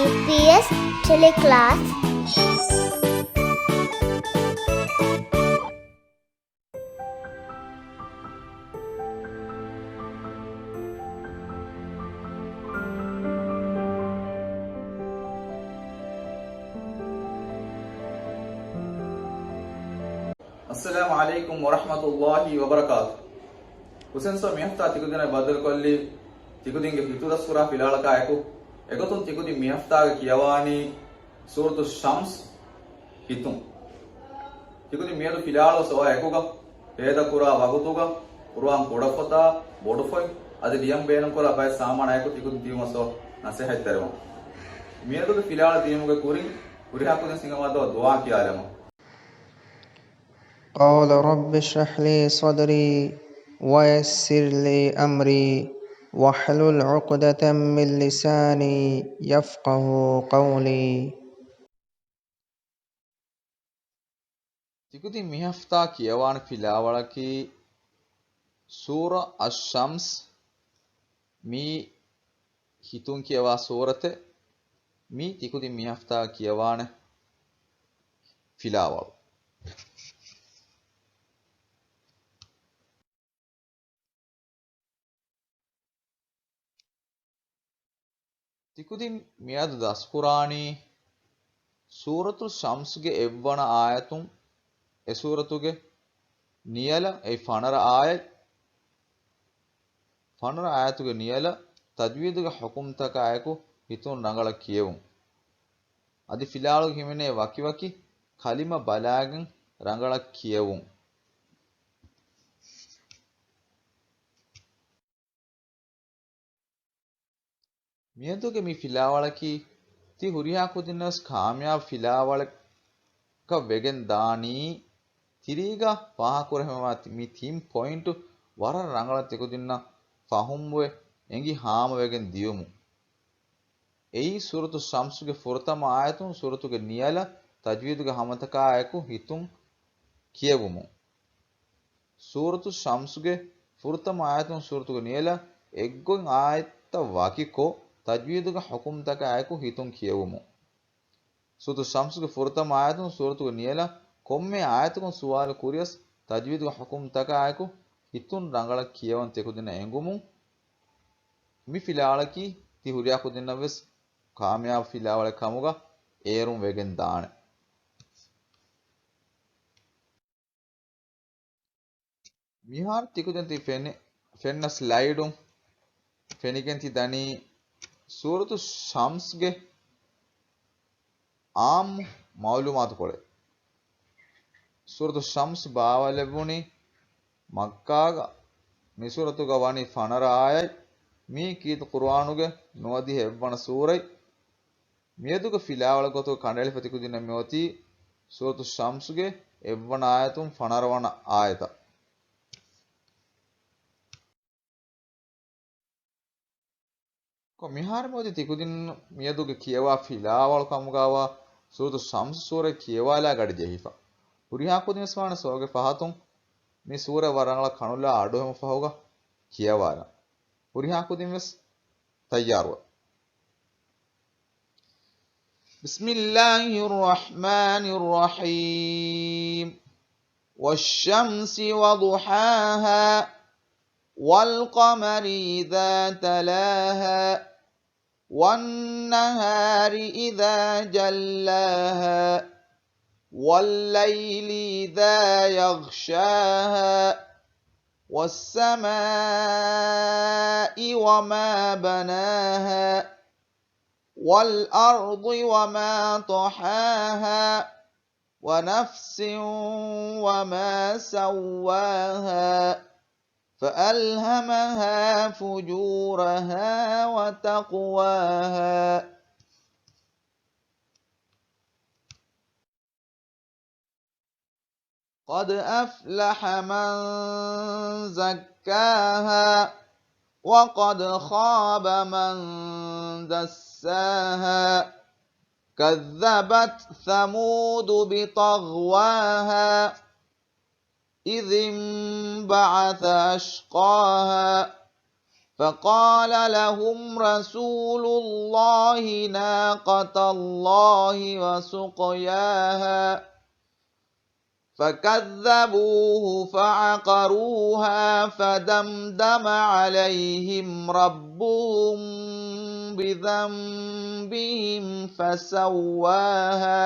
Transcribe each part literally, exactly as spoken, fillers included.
އީޕީއެސް ޓެލެކްލާސް. އައްސަލާމު ޢަލައިކުމް ވަރަޙްމަތުﷲި ވަބަރަކާތު. ހުސެން ސަރ މިހަފްތާ ތިކުދިންނަށް ބައްދަލުކޮށްލީ ތިކުދިންގެ ހިތުދަސްކުރާ ފިލާވަޅަކާއެކު. އެގޮތުން ތިކުދިން މިހަފްތާގަ ކިޔަވާނީ ސޫރަތު ޝަމްސް ހިތުން. ތިކުދިން މިއަދު ފިލާވަޅު ސޮވާ އެކުގަ ހޭދަކުރާ ވަގުތުގަ ޤުރުއާން ކުޑަފޮތާ ބޮޑުފޮތް އަދި ލިޔަން ބޭނުންކުރާ ބައެއް ސާމާނާއެކު ތިކުދިން ތިބުމަށް ސޮ ނަސޭހަތްތެރިވަން. މިއަދުގެ ފިލާވަޅު ދިޔުމުގެ ކުރިން ހުރިހާ ކުދިން ސިނގަމާދަވާ ދުޢާ ކިޔާލަމުން. قال رب اشرح لي صدري ويسر لي أمري واحلل عقدة من لساني يفقه قولي. ތިކުދިން މިހަފްތާ ކިޔަވާނެ ފިލާވަޅަކީ ސޫރަ އައްޝަމްސް. މީ ހިތުން ކިޔަވާ ސޫރަތެއް. މީ ތިކުދިން މިހަފްތާ ކިޔަވާނެ ފިލާވަޅު. ތިކުދިން މިއަދު ދަސްކުރާނީ ސޫރަތު ޝަމްސްގެ އެއްވަނަ އާޔަތުން އެ ސޫރަތުގެ ނިޔަލަށް އެއީ ފަނަރަ އާޔަތް، ފަނަރަ އާޔަތުގެ ނިޔަލަށް ތަޖްވީދުގެ ޙުކުމްތަކާއެކު ހިތުން ރަނގަޅަށް ކިޔެވުން. އަދި ފިލާވަޅުގަ ހިމެނޭ ވަކިވަކި ކަލިމަ ބަލާގެން ރަނގަޅަށް ކިޔެވުން. މިއަދުގެ މި ފިލާވަޅަކީ ތި ހުރިހާ ކުދިންނަށް ވެސް ކާމިޔާބު ފިލާވަޅަކަށް ވެގެން ދާނީ. ތިރީގަ ފާހަގަކުރެވޭ މި ތިން ޕޮއިންޓު ވަރަށް ރަނގަޅަށް ތިކުދިންނަށް ފަހުމްވެ އެނގި ހާމަވެގެން ދިޔުމުން. އެއީ ސޫރަތު ޝަމްސުގެ ފުރަތަމަ އާޔަތުން ސޫރަތުގެ ނިޔަލަށް ތަޖްވީދުގެ ހަމަތަކާއެކު ހިތުން ކިޔެވުމުން. ސޫރަތު ޝަމްސުގެ ފުރަތަމަ އާޔަތުން ސޫރަތުގެ ނިޔަލަށް އެއްގޮތް އާޔަތްތައް ވަކިކޮށް، ތަޖްވީދުގެ ޙުކުމްތަކާއެކު ހިތުން ކިޔެވުމުން. ސޫރަތު ޝަމްސުގެ ފުރަތަމަ އާޔަތުން ސޫރަތުގެ ނިޔަލަށް ކޮންމެ އާޔަތަކުން ސުވާލު ކުރިޔަސް، ތަޖްވީދުގެ ޙުކުމްތަކާއެކު ހިތުން ރަނގަޅަށް ކިޔަވަން ތިކުދިންނަށް އެނގުމުން. މި ފިލާވަޅަކީ ތި ހުރިހާ ކުދިންނަށް ވެސް ކާމިޔާބު ފިލާވަޅެއް ކަމުގަ އޭރުން ވެގެން ދާނެ. މިހާރު ތިކުދިން ތި ފެނި-، ފެންނަ ސްލައިޑުން ފެނިގެން ތި ދަނީ ސޫރަތު ޝަމްސްގެ އާއްމު މައުލޫމާތުކޮޅެއް. ސޫރަތު ޝަމްސް ބާވާލެއްވުނީ މައްކާގަ. މި ސޫރަތުގަ ވަނީ ފަނަރަ އާޔަތް. މީ ކީރިތި ޤުރުއާނުގެ ނުވަދިހަ އެއްވަނަ ސޫރަތް. މިއަދުގެ ފިލާވަޅު ގޮތުގަ ކަނޑައެޅިފަ ތިކުދިންނަށް މިއޮތީ ސޫރަތު ޝަމްސްގެ އެއްވަނަ އާޔަތުން ފަނަރަވަނަ އާޔަތަށް. ކޮ މިހާރު މިއޮތީ ތިކުދިން މިއަދުގެ ކިޔަވާ ފިލާވަޅު ކަމުގަވާ ސޫރަތު ޝަމްސް ސޫރަތް ކިޔަވާލާ ގަޑި ޖެހިފަ. ހުރިހާ ކުދިން ވެސް ވާނެ ސޯގެ ފަހަތުން މި ސޫރަތް ވަރަށް ރަނގަޅަށް ކަނުލާ އަޑުއެހުމުގެ ފަހުގަ ކިޔަވާލާ. ހުރިހާ ކުދިން ވެސް ތައްޔާރުވެ. بسم الله الرحمن الرحيم. والشمس وضحاها. والقمر إذا تلاها. والنهار إذا جلاها. والليل إذا يغشاها. والسماء وما بناها. والأرض وما طحاها. ونفس وما سواها. فألهمها فجورها وتقواها. قد أفلح من زكاها. وقد خاب من دساها. كذبت ثمود بطغواها. إذ انبعث أشقاها. فقال لهم رسول الله ناقة الله وسقياها، فكذبوه فعقروها فدمدم عليهم ربهم بذنبهم فسواها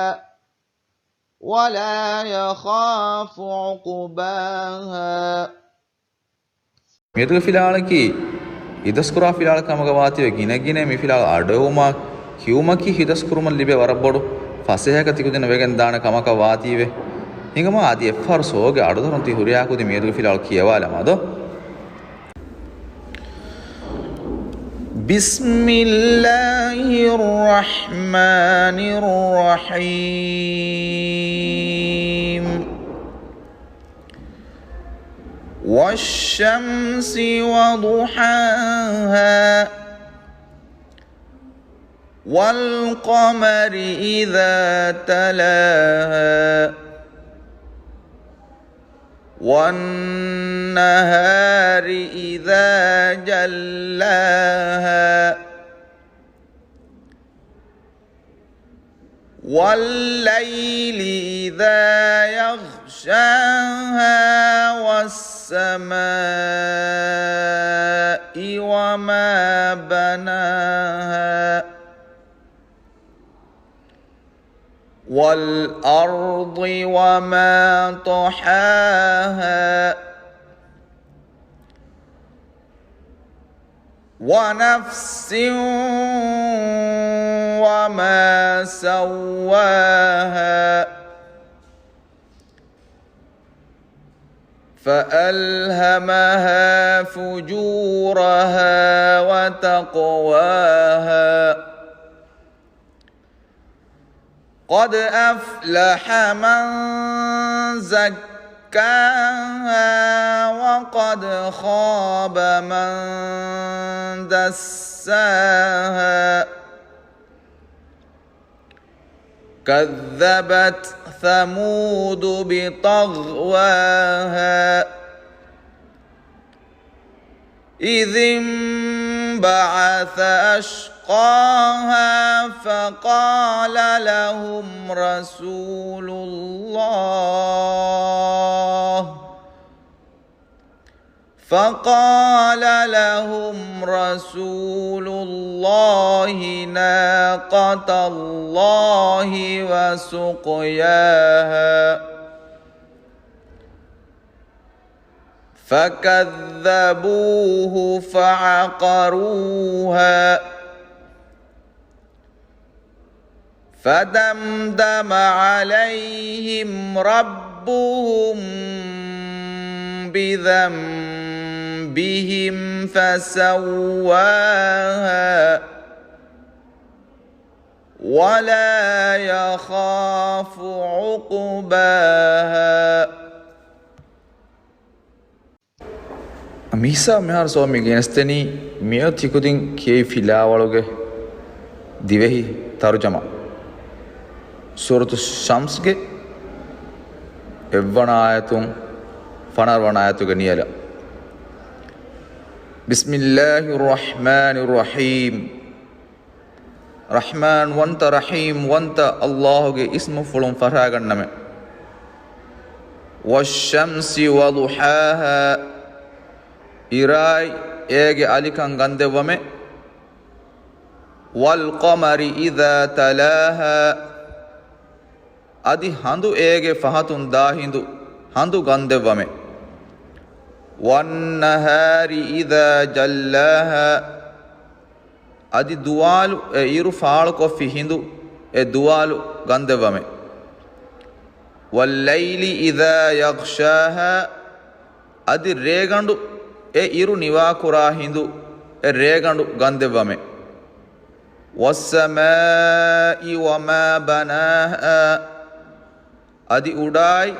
ولا يخاف عقباها. މިއަދުގެ ފިލާވަޅަކީ ހިތަސްކުރާ ފިލާވަޅެއް ކަމަކަށް ވާތީވެ، ގިނަ ގިނައިން މި ފިލާވަޅު އަޑުއެޅުމާ ކިޔުމަކީ ހިތަސްކުރުމަށް ލިބޭ ވަރަށް ބޮޑު ފަސޭހައަކަށް ތިކުދިންނަށް ވެގެން ދާނެ ކަމަކަށް ވާތީވެ. ހިނގަމާ އަދި އެއްފަހަރު ޝޯގެ އަޑުދަރުން ތި ހުރިހާ ކުދިން މިއަދުގެ ފިލާވަޅު ކިޔަވާލަމާ ދޯ. بسم الله الرحمن الرحيم. والشمس وضحاها، والقمر إذا تلاها، والنهار إذا جلاها، والليل إذا يغشاها، والسماء وما بناها، والأرض وما طحاها، ونفس وما سواها، فألهمها فجورها وتقواها. قد أفلح من زكاها، وقد خاب من دساها. كذبت ثمود بطغواها، إذ انبعث أشقاها، فقال لهم رسول الله، فقال لهم رسول الله ناقة الله وسقياها، فكذبوه فعقروها، فدمدم عليهم ربهم بذنبهم فسواها، ولا يخاف عقباها. މިހިސާބު މިހާރު ސޯމި ގެނެސްދެނީ މިއަދު ތިކުދިން ކިޔެވި ފިލާވަޅުގެ ދިވެހި ތަރުޖަމާ. ސޫރަތު ޝަމްސްގެ އެއްވަނަ އާޔަތުން ފަނަރަ ވަނަ އާޔަތުގެ ނިޔަލަށް. بسم الله الرحمن الرحيم. ރަޙްމާން ވަންތަ، ރަޙީމް ވަންތަ ﷲ ގެ އިސްމުފުޅުން ފަށާގަންނަމެ. والشمس وضحاها، އިރާއި އޭގެ އަލިކަން ގަންދެއްވަމެ. والقمر إذا تلاها، އަދި ހަނދު އޭގެ ފަހަތުން ދާ ހިނދު، ހަނދު ގަންދެއްވަމެ. والنهار إذا جلاها، އަދި ދުވާލު އެ އިރު ފާޅުކޮށްފި ހިނދު، އެ ދުވާލު ގަންދެއްވަމެ. والليل إذا يغشاها، އަދި ރޭގަނޑު އެ އިރު ނިވާކުރާ ހިނދު، އެ ރޭގަނޑު ގަންދެއްވަމެ. والسماء وما بناها، އަދި އުޑާއި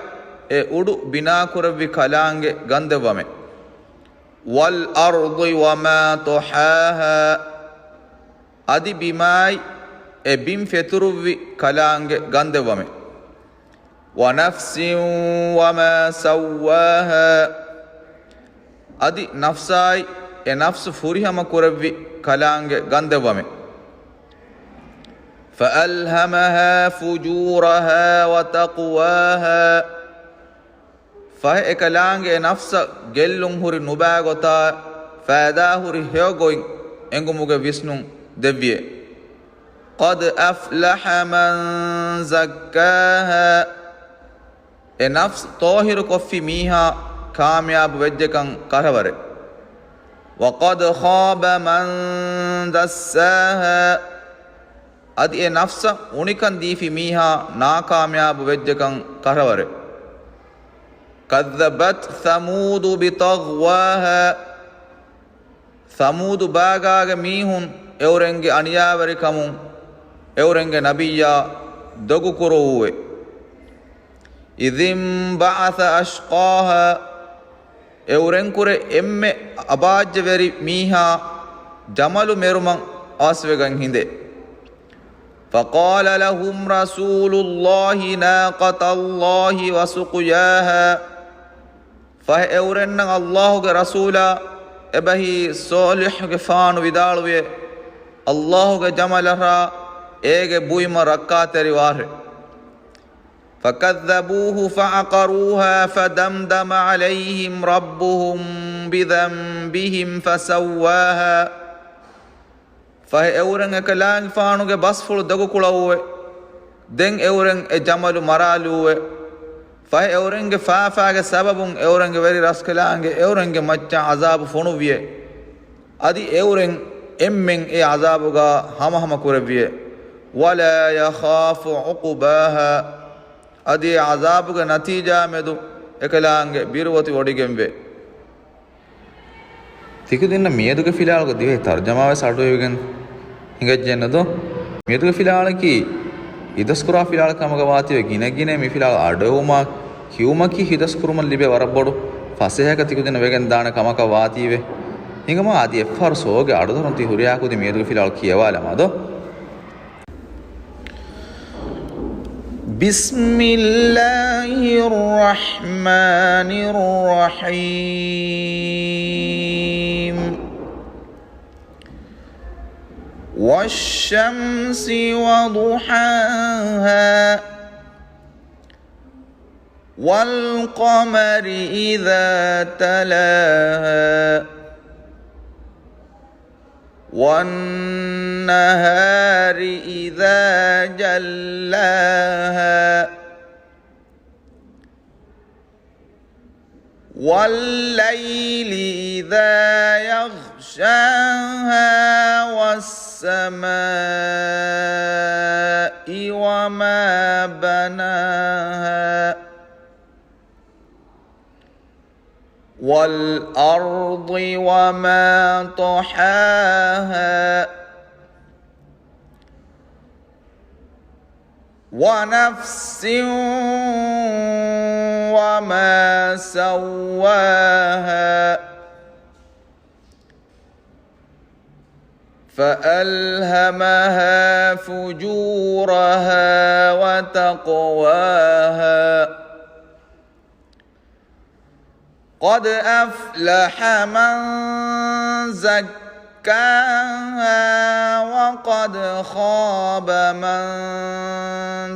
އެ އުޑު ބިނާކުރެއްވި ކަލާނގެ ގަންދެއްވަމެ. والأرض وما طحاها، އަދި ބިމާއި އެ ބިން ފެތުރުއްވި ކަލާނގެ ގަންދެއްވަމެ. ونفس وما سواها، އަދި ނަފްސާއި އެ ނަފްސު ފުރިހަމަ ކުރެއްވި ކަލާނގެ ގަންދެއްވަމެ. فَأَلْهَمَهَا فُجُورَهَا وَتَقْوَاهَا. ފަހެ އެކަލާނގެ އެ ނަފްސަށް ގެއްލުން ހުރި ނުބައި ގޮތާ ފައިދާ ހުރި ހެޔޮ ގޮތް އެނގުމުގެ ވިސްނުން ދެއްވިއެ. قَدْ أَفْلَحَ مَنْ زَكَّاهَا. އެ ނަފްސް ޠާހިރު ކޮށްފި މީހާ ކާމިޔާބު ވެއްޖެކަން ކަށަވަރެއް. وَقَدْ خَابَ مَنْ دَسَّاهَا. އަދި އެ ނަފްސަށް އުނިކަން ދީފި މީހާ ނާކާމިޔާބު ވެއްޖެކަން ކަށަވަރެއް. كَذَّبَتْ ثَمُودُ بِطَغْوَاهَا. ސަމޫދު ބާގާގެ މީހުން އެއުރެންގެ އަނިޔާވެރިކަމުން އެއުރެންގެ ނަބިއްޔާ ދޮގުކުރުވުއެވެ. إِذِ انْبَعَثَ أَشْقَاهَا. އެއުރެންކުރެ އެންމެ އަބާއްޖަވެރި މީހާ ޖަމަލު މެރުމަށް އަވަސްވެގެން ހިނދެ. فَقَالَ لَهُمْ رَسُولُ اللَّهِ نَاقَةَ اللَّهِ وَسُقْيَاهَا. ފަހެ އެއުރެންނަށް ﷲ ގެ ރަސޫލާ އެބަހީ ޞާލިޙުގެފާނު ވިދާޅުވިއެވެ. ﷲ ގެ ޖަމަލަށާ އޭގެ ބުއިމަށް ރައްކާތެރިވާށެވެ. فَكَذَّبُوهُ فَعَقَرُوهَا فَدَمْدَمَ عَلَيْهِمْ رَبُّهُمْ بِذَنْبِهِمْ فَسَوَّاهَا. ފަހެ އެއުރެން އެކަލާނގެފާނުގެ ބަސްފުޅު ދޮގުކުޅަވުއެވެ. ދެން އެއުރެން އެ ޖަމަލު މަރާލުއެވެ. ފަހެ އެއުރެންގެ ފާފާގެ ސަބަބުން އެއުރެންގެ ވެރި ރަސްކަލާނގެ އެއުރެންގެ މައްޗަށް ޢަޒާބު ފޮނުއްވިއެވެ. އަދި އެއުރެން އެންމެން އެ ޢަޒާބުގާ ހަމަހަމަ ކުރެއްވިއެވެ. وَلَا يَخَافُ عُقْبَاهَا. އަދި އެ ޢަޒާބުގެ ނަތީޖާ މެދު އެކަލާނގެ ބިރުވޮތި ވޮޑިގެންވޭ. ތިކުދިންނަށް މިއަދުގެ ފިލާވަޅުގެ ދިވެހި ތަރުޖަމާވެސް އަޑުއިވިގެން ހިނގައްޖެއެއްނުދޯ؟ މިއަދުގެ ފިލާވަޅަކީ އިދަސްކުރާ ފިލާވަޅެއް ކަމަކަށް ވާތީވެ ގިނަ ގިނައިން މި ފިލާވަޅު އަޑުއެހުމާ ކިޔުމަކީ ހިތަސްކުރުމަށް ލިބޭ ވަރަށް ބޮޑު ފަސޭހައަކަށް ތިކުދިންނަށް ވެގެން ދާނެ ކަމަކަށް ވާތީވެ. ހިނގަމާ އަދި އެއްފަހަރު ސޯގެ އަޑުދަރުން ތި ހުރިހާ ކުދިން މިއަދުގެ ފިލާވަޅު ކިޔަވާލަމާދޯ. بسم الله الرحمن الرحيم. والشمس وضحاها. والقمر إذا تلاها. والنهار إذا جلاها. والليل إذا يغشاها. والسماء وما بناها. والأرض وما طحاها. ونفس وما سواها. فألهمها فجورها وتقواها. قد أفلح من زكاها وقد خاب من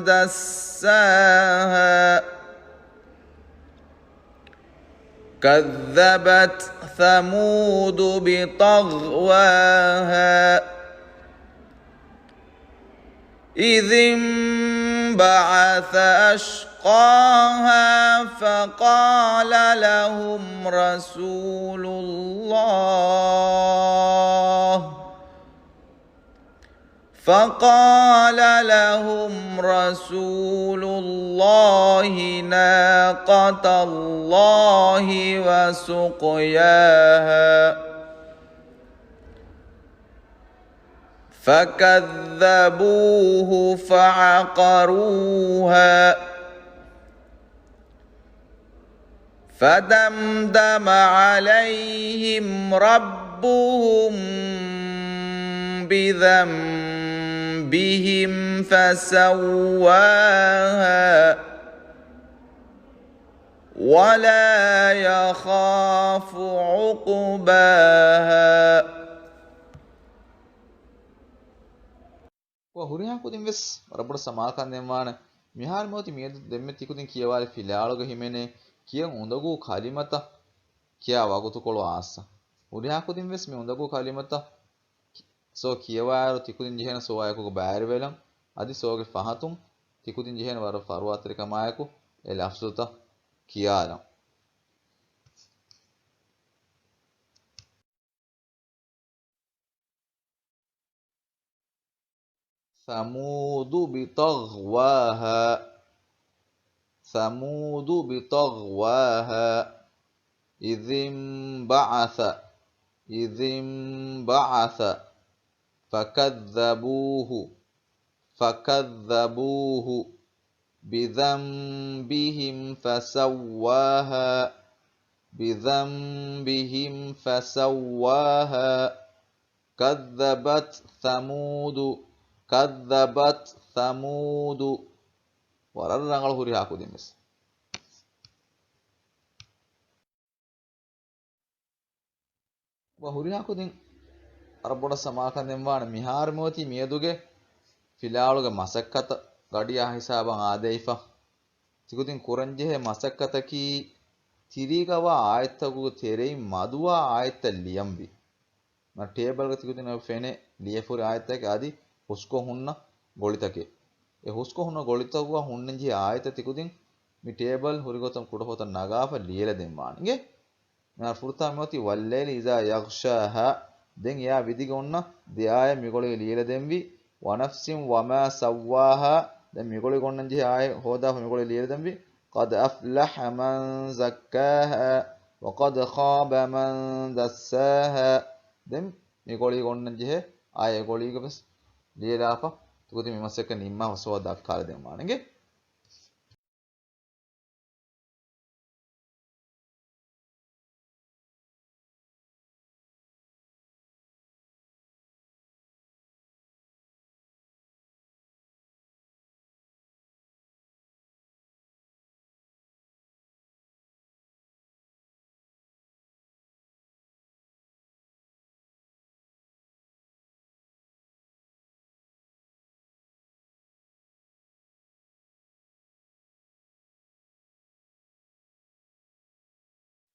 دساها. كذبت ثمود بطغواها. إذ انبعث أشقاها فقال لهم رسول الله فقال لهم رسول الله ناقة الله وسقياها. فكذبوه فعقروها. فدمدم عليهم ربهم بذنبهم فسواها. ولا يخاف عقباها. ވަ ހުރިހާ ކުދިން ވެސް ވަރަށް ބޮޑަށް ސަމާލުކަން ދެންވާނެ. މިހާރު މިއޮތީ މިއަދު ދެންމެ ތިކުދިން ކިޔަވާލި ފިލާވަޅުގަ ހިމެނޭ ކިޔަން އުނދަގޫ ކަލިމަތައް ކިޔާ ވަގުތުކޮޅު އާސް. ހުރިހާ ކުދިން ވެސް މި އުނދަގޫ ކަލިމަތައް ކި-، ސޯ ކިޔަވާއިރު ތިކުދިން ޖެހޭނެ ސޯއާއެކުގަ ބައިވެރިވެލަން. އަދި ސޯގެ ފަހަތުން ތިކުދިން ޖެހޭނެ ވަރަށް ފަރުވާތެރިކަމާއެކު އެ ލަފްޒުތައް ކިޔާލަން. ثمود بطغواها. ثمود بطغواها. إذ انبعث. إذ انبعث. فكذبوه. فكذبوه. بذنبهم فسواها. بذنبهم فسواها. كذبت ثمود. كذبت ثمود. ވަރަށް ރަނގަޅު ހުރިހާ ކުދިން ވެސް. ވަ ހުރިހާ ކުދިން ވަރަށް ބޮޑަށް ސަމާލުކަން ދެންވާނެ. މިހާރު މިއޮތީ މިއަދުގެ ފިލާވަޅުގެ މަސައްކަތަށް ގަޑިއާ ހިސާބަށް އާދެވިފަ. ތިކުދިން ކުރަންޖެހޭ މަސައްކަތަކީ ތިރީގަވާ އާޔަތްތަކުގެ ތެރެއިން މަދުވާ އާޔަތްތައް ލިޔަންވީ. މަ ޓޭބަލްގަ ތިކުދިންނަށް ފެނޭ ލިޔެފަ ހުރި އާޔަތްތަކެއް އަދި ހުސްކޮށް ހުންނަ ގޮޅިތަކެއް. އެ ހުސްކޮށް ހުންނަ ގޮޅިތަކުގަ ހުންނަންޖެހޭ އާޔަތްތައް ތިކުދިން މި ޓޭބަލް ހުރިގޮތަށް ކުޑަފޮތަށް ނަގާފަ ލިޔެލަދެންވާނެ. އިނގޭ؟ މިހާރު ފުރަތަމަ މިއޮތީ والليل إذا يغشاها. ދެން އެއާ ވިދިގެ އޮންނަ ދެ އާޔަތް މިގޮޅީގަ ލިޔެލަދެންވީ. ونفس وما سواها. ދެން މިގޮޅީގަ އޮންނަންޖެހޭ އާޔަތް ހޯދާފަ މިގޮޅީގަ ލިޔެލަދެންވީ. قد أفلح من زكاها وقد خاب من دساها. ދެން މިގޮޅީގަ އޮންނަންޖެހޭ އާޔަތް އެގޮޅީގަ ވެސް ލިޔެލާފަ ތިކުދިން މި މަސައްކަތް ނިންމާފަ ސޯ ދައްކާލަދެންވާނެ. އިނގޭ؟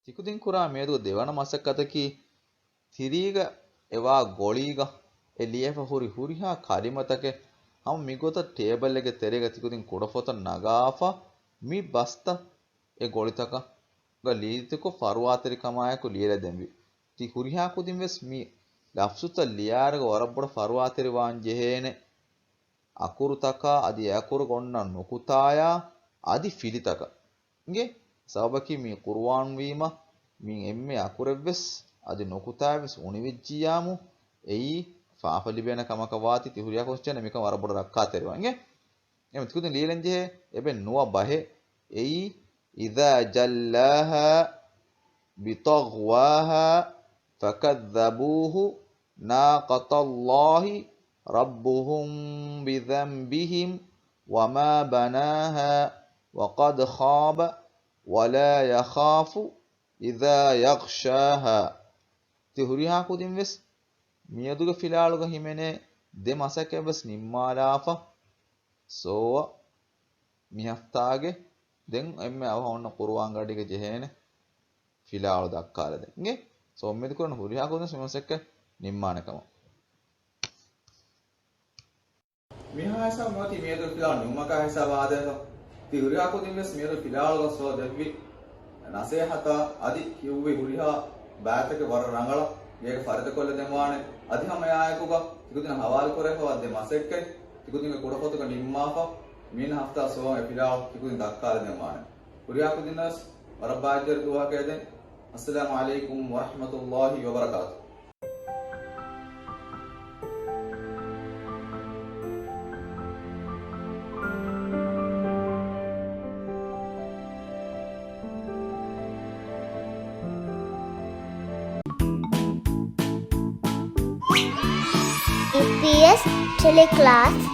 ތިކުދިން ކުރާ މިއަދު ދެވަނަ މަސައްކަތަކީ، ތިރީގަ އެވާ ގޮޅީގަ އެ ލިޔެފަ ހުރި ހުރިހާ ކަލިމަތަކެއް ހަމަ މިގޮތަށް ޓޭބަލްއެއްގެ ތެރޭގަ ތިކުދިން ކުޑަފޮތަށް ނަގާފަ، މި ބަސްތައް އެ ގޮޅިތަކަށް ގަ ލީތިކޮށް ފަރުވާތެރިކަމާއެކު ލިޔެލަދެންވީ. ތި ހުރިހާ ކުދިން ވެސް މި ލަފްޒުތައް ލިޔާއިރުގަ ވަރަށް ބޮޑަށް ފަރުވާތެރިވާން ޖެހޭނެ. އަކުރުތަކާ އަދި އެ އަކުރުގަ އޮންނަ ނުކުތާޔާ އަދި ފިލިތަކަށް. އިނގޭ؟ ސަބަބަކީ މި ޤުރުއާން ވީމަ، މި އެންމެ އަކުރެއްވެސް އަދި ނުކުތާއެއްވެސް އުނިވެއްޖިއްޔާމު، އެއީ ފާފަ ލިބޭނެ ކަމަކަށް ވާތީ، ތި ހުރިހާ ކުދިން މިކަން ވަރަށް ބޮޑަށް ރައްކާތެރިވާ. އިނގޭ؟ އެމަ ތިކުދިން ލީލަން ޖެހޭ އެބެ ނުވަ ބަހެއް. އެއީ، إذا جلاها بطغواها فكذبوه ناقة الله ربهم بذنبهم وما بناها وقد خاب ولا يخاف إذا يغشاها. ތި ހުރިހާ ކުދިން ވެސް މިއަދުގެ ފިލާޅުގަ ހިމެނޭ ދެ މަސައްކަތް ވެސް ނިންމާލާފަ، ސޯވަ މި ހަފްތާގެ ދެން އެންމެ އަވަހަށް އޮންނަ ޤުރުއާން ގަޑީގަ ޖެހޭނެ ފިލާވަޅު ދައްކާލަދެން. އިނގޭ؟ ސޯ އުއްމީދު ކުރަން ހުރިހާ ކުދިން މި މަސައްކަތް ނިންމާނެ ކަމަށް. މިހާ ހިސާބުން އޮތީ މިއަދު ފިލާވަޅު ނިމުމަކާ ހިސާބަށް އާދޭފަ. ތި ހުރިހާ ކުދިން ވެސް މިއަދު ފިލާވަޅުގަ ސޯ ދެއްވި ނަސޭހަތާ އަދި ކިޔުއްވި ހުރިހާ ބައިތަކެއް ވަރަށް ރަނގަޅަށް ގޭގަ ފަރިތަކޮށްލަދެންވާނެ. އަދި ހަމަ އެއާއެކުގަ ތިކުދިން ހަވާލުކުރެވިފައިވާ ދެ މަސައްކަތް ތިކުދިންގެ ކުޑަފޮތުގަ ނިންމާފަ، މިއިން ހަފްތާ ސޯވަން އެ ފިލާވަޅު ތިކުދިން ދައްކާލަދެންވާނެ. ހުރިހާ ކުދިންނަށް ވެސް ވަރަށް ބާއްޖަވެރި ދުވަހަކަށް އެދެން. އައްސަލާމު ޢަލައިކުމް ވަރަޙްމަތުﷲި ވަބަރަކާތު. އީޕީއެސް ޓެލެކްލާސް